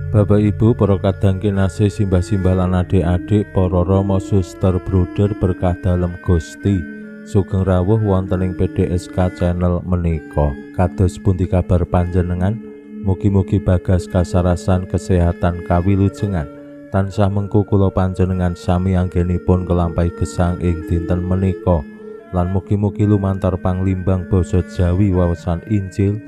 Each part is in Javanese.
Bapak Ibu, para kadang kinasih, simbah-simbah lan adik-adik, para rama, suster, bruder berkah dalem Gusti. Sugeng rawuh wonten ing PDSK channel menika. Kados pundi kabar panjenengan? Mugi-mugi bagas kasarasan kesehatan kawilujengan. Tansah mengku kula panjenengan sami anggenipun kelampahi gesang ing dinten menika. Lan mugi-mugi lumantar panglimbang basa Jawi wawasan Injil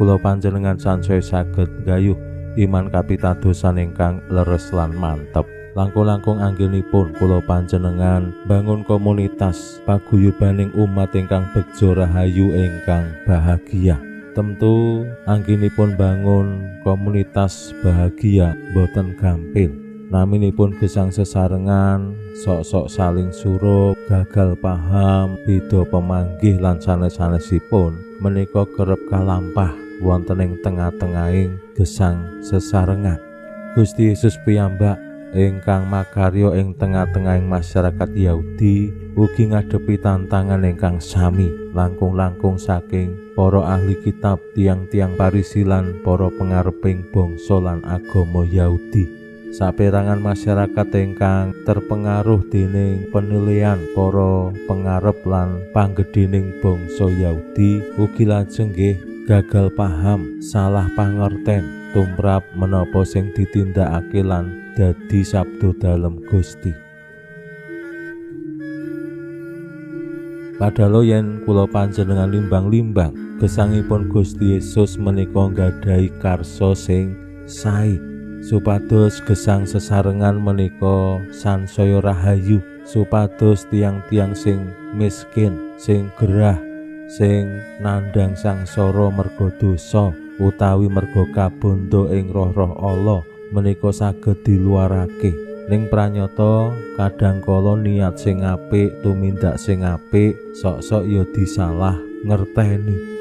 kula panjenengan sansaya saged gayuh iman kapitadosan ingkang leres lan mantep. Langkung-langkung anggenipun kula panjenengan bangun komunitas paguyubaning umat ingkang begjo rahayu ingkang bahagia. Tentu anggenipun bangun komunitas bahagia boten gampil. Naminipun gesang sesarengan, sok-sok saling surup, gagal paham, beda pemanggih lan sanes-sanesipun menika kerep kalampah wonten ing tengah-tengahing gesang sesarengan. Gusti Yesus piyambak ingkang makarya ing tengah-tengahing masyarakat Yahudi ugi ngadepi tantangan ingkang sami, langkung-langkung saking para ahli kitab, tiang-tiang Parisi lan para pengareping bangsa lan agama Yahudi. Saperangan masyarakat ingkang terpengaruh dening penilaian para pengarep lan panggedhening bangsa Yahudi ugi lajeng nggih gagal paham, salah pangerten tumrap menapa sing ditindakake lan dadi sabda dalem Gusti. Padahal yen kula panjenengan limbang-limbang, gesangipun Gusti Yesus menika nggadahi karsa sing sae supados gesang sesarengan menika sansaya rahayu, supados tiang-tiang sing miskin, sing gerah, sing nandhang sangsara merga dosa utawi merga kabondo ing roh-roh Allah menika saged diluarake. Ning pranyata kadang kala niat sing apik, tumindak sing apik sok-sok ya disalah ngerteni.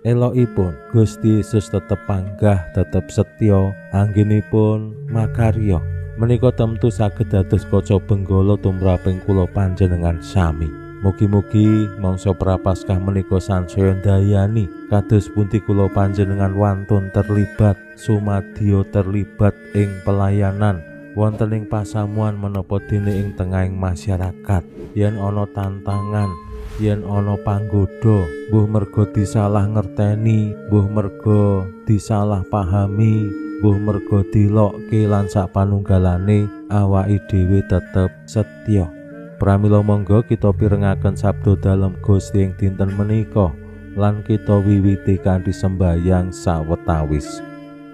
Elokipun Gusti Yesus tetep panggah, tetep setya anggenipun makarya. Menika tentu saged dados kaca benggala tumraping kula panjenengan sami. Mugi-mugi mangsa Prapaskah menika sansaya ndayani kados pundi kula panjenengan wantun terlibat, sumadyo terlibat ing pelayanan wonten ing pasamuan menapa dene ing tengahing masyarakat. Yen ana tantangan, yen ana panggoda, mbuh merga disalah ngerteni, mbuh merga disalah pahami, mbuh merga dilokke lan sapanunggalane, awake dhewe tetep setya. Pramila monggo kita pirengaken sabda dalem Gusti ing dinten menika lan kita wiwiti kanthi sembayang sawetawis.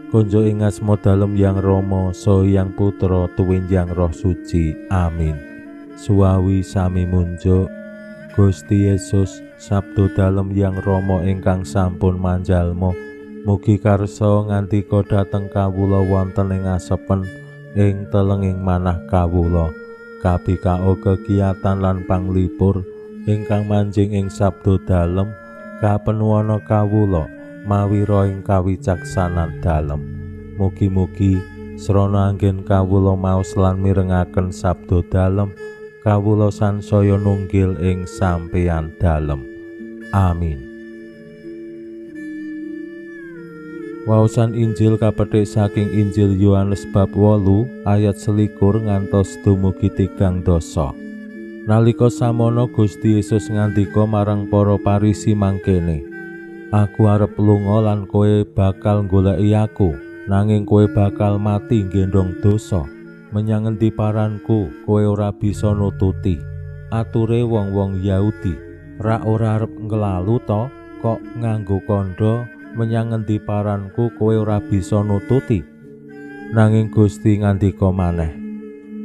Konjo ing asma dalem Yang Rama, saha Yang Putra, tuwin Yang Roh Suci. Amin. Suwawi sami munjuk Gusti Yesus, sabda dalem Yang Rama ingkang sampun manjalma, mugi karsa ngandika dhateng kawula wonten ing asepen ing telenging manah kawula. Kapikao kegiatan lan panglipur ingkang manjing ing sabda dalem kapenuwana kawula mawira ing kawicaksanan dalem. Mugi-mugi srana anggen kawula maos lan mirengaken sabda dalem, kawula sansaya nunggil ing sampeyan dalem. Amin. Waosan Injil kapethik saking Injil Yohanes bab 8 ayat 21 ngantos dumugi 30. Nalika samono Gusti Yesus ngandika marang para Parisi mangkene, "Aku arep lunga lan kowe bakal goleki aku, nanging kowe bakal mati nggendhong dosa. Menyang endi paranku kowe ora bisa nututi." Ature wong-wong Yahudi, "Ra ora arep nglalu to, kok nganggo kandha menyang ngendi paranku kowe ora bisa nututi?" Nanging Gusti ngandika maneh,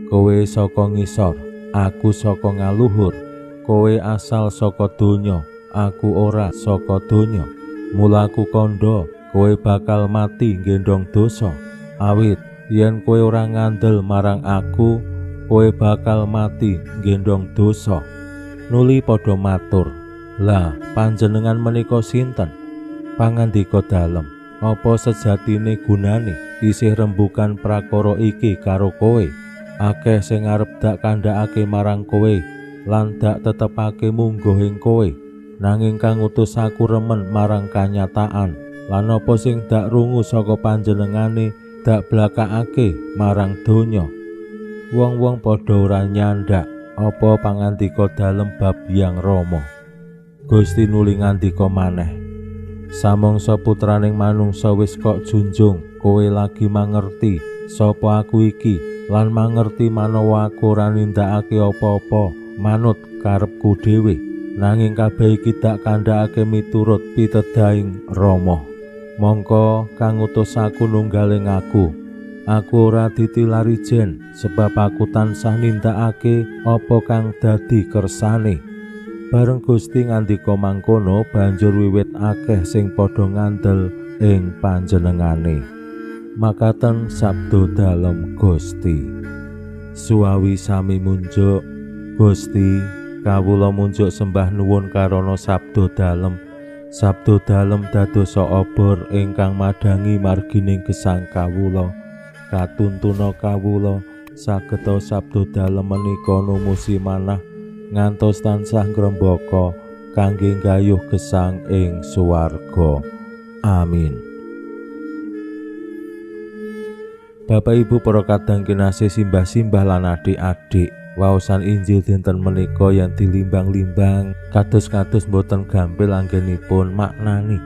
"Kowe saka ngisor, aku saka ngaluhur. Kowe asal saka donya, aku ora saka donya. Mula aku kandha, kowe bakal mati nggendhong dosa. Awit yen kowe ora ngandel marang aku, kowe bakal mati gendong dosa. Nuli padha matur, "Lah, panjenengan menika sinten?" Pangandika dalem, "Apa sejatine gunane isih rembukan prakara iki karo kowe? Akeh sing arep dak kandhakake marang kowe lan dak tetepake mungguh ing kowe. Nanging kang ngutus aku remen marang kanyataan, lan apa sing dak rungu saka panjenengane dak blakakake marang donya." Wong-wong padha ora nyandak apa pangandika dalem bab Hyang Rama. Gusti nuli ngandika maneh, "Samangsa putraning manungsa wis kok junjung, kowe lagi mangerti sapa aku iki lan mangerti manawa aku ora nindakake apa-apa manut karepku dhewe, nanging kabeh iki tak kandhakake miturut pitedahing Rama. Mongko kang ngutus aku nunggaling aku. Aku ora ditilari jen, sebab aku tansah nindakake apa kang dadi kersane." Bareng Gusti ngandika mangkono, banjur wiwit akeh sing padha ngandel ing panjenengane. Makaten sabda dalem Gusti. Suwawi sami munjuk, Gusti, kawula munjuk sembah nuwun karana sabda dalem. Sabda dalem dadosa obor ingkang madhangi margining gesang kawula. Katuntuna kawula sageta sabda dalem menika numusi manah ngantos tansah ngrembaka kangge nggayuh gesang ing swarga. Amin. Bapak Ibu para kadang kinasih, simbah-simbah lan adik-adik, waosan Injil dinten menika yang dilimbang-limbang kados-kados boten gampil anggenipun maknani.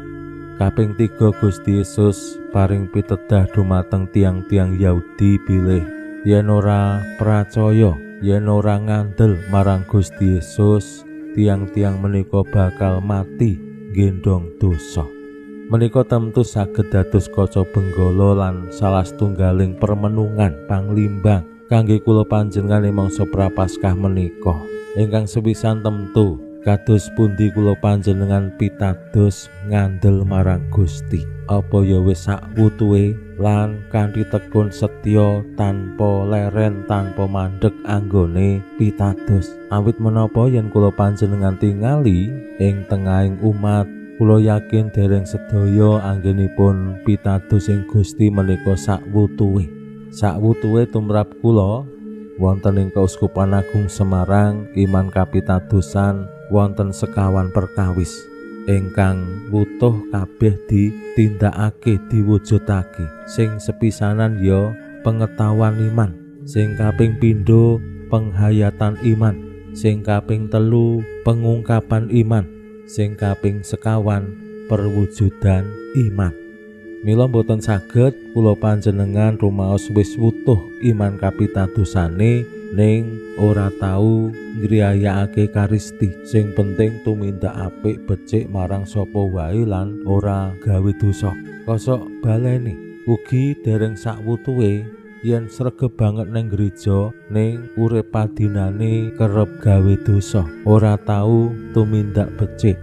Kaping 3 Gusti Yesus paring pitedah dumateng tiang-tiang Yahudi bilih yen ora pracaya, yen ora ngandel marang Gusti Yesus, tiang-tiang menika bakal mati gendong dosa. Menika tentu saged dados kaca benggala lan salah setunggaling permenungan panglimbang kangge kula panjenengan ing mangsa Prapaskah menika. Ingkang sepisan tentu kados pundi kula panjenengan pitados ngandel marang Gusti. Apa ya wis sakwutuhe lan kanthi tekun setya tanpa leren tanpa mandek anggone pitados. Awit menapa yen kula panjenengan tingali ing tengahing umat, kula yakin dereng sedaya anggenipun pitados ing Gusti menika sakwutuhe. Sakwutuhe tumrap kula wonten ing Keuskupan Agung Semarang iman kapitadosan wonten sekawan perkawis ingkang wutuh kabeh ditindakake diwujudake. Sing sepisanan ya pengetahuan iman, sing kaping pindho penghayatan iman, sing kaping telu pengungkapan iman, sing kaping sekawan perwujudan iman. Mila boten saged kula panjenengan rumaos wis wutuh iman kapitadosane ning ora tau ngriyayakake karisti. Sing penting tumindak apik becik marang sapa wae lan ora gawe dosa. Kosok baleni ugi dereng sakwutuhe yen sregep banget ning gereja ning urip padinane kerep gawe dosa, ora tau tumindak becik.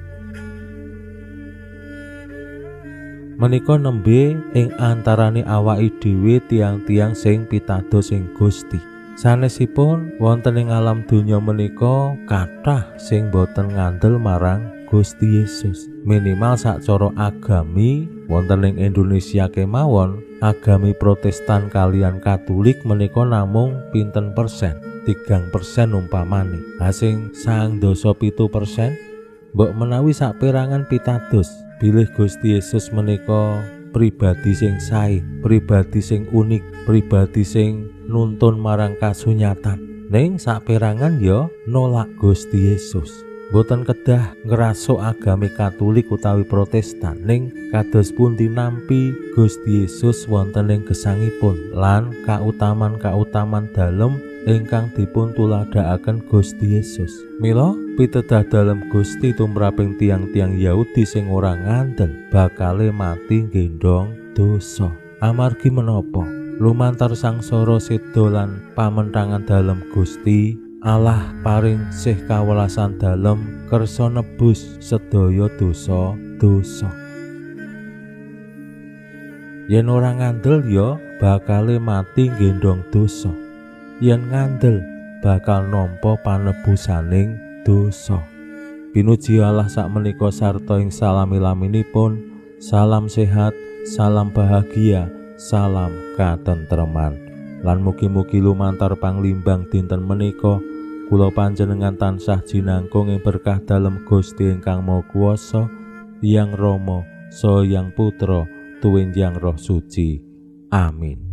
Menika nembe ing antarane awake dhewe tiang-tiang sing pitados ing Gusti. Sanesipun wonten ing alam donya menika kathah sing boten ngandel marang Gusti Yesus. Minimal sacara agami wonten ing Indonesia kemawon, agami Protestan kalian Katolik menika namung pinten persen, 3% umpamane. Ha sing 97% mbok menawi saperangan pitados bilih Gusti Yesus menika pribadi sing sae, pribadi sing unik, pribadi sing nuntun marang kasunyatan. Ning saperangan ya nolak Gusti Yesus. Boten kedah ngrasuk agami Katolik utawi Protestan, ning kados pundi nampi Gusti Yesus wonten ing gesangipun lan kautaman-kautaman dalem ingkang dipun tuladhakaken Gusti Yesus. Mila pitedah dalem Gusti tumraping tiang-tiang Yahudi sing ora ngandel bakale mati gendong dosa. Amargi menapa? Lumantar sangsara seda lan pamentangan dalem Gusti Allah paring sih kawelasan dalem kersa nebus sedaya dosa-dosa. Yen ora ngandel ya bakale mati gendong dosa. Yen ngandel bakal nampa panebusaning dosa. Pinuji Allah sakmenika sarta ing salami-laminipun. Salam sehat, salam bahagia, salam katentreman. Lan mugi-mugi lumantar panglimbang dinten menika kula panjenengan tansah jinangkung ing berkah dalem Gusti ingkang Maha Kuwasa, Hyang Rama, Saha Hyang Putra, tuwin Hyang Roh Suci. Amin.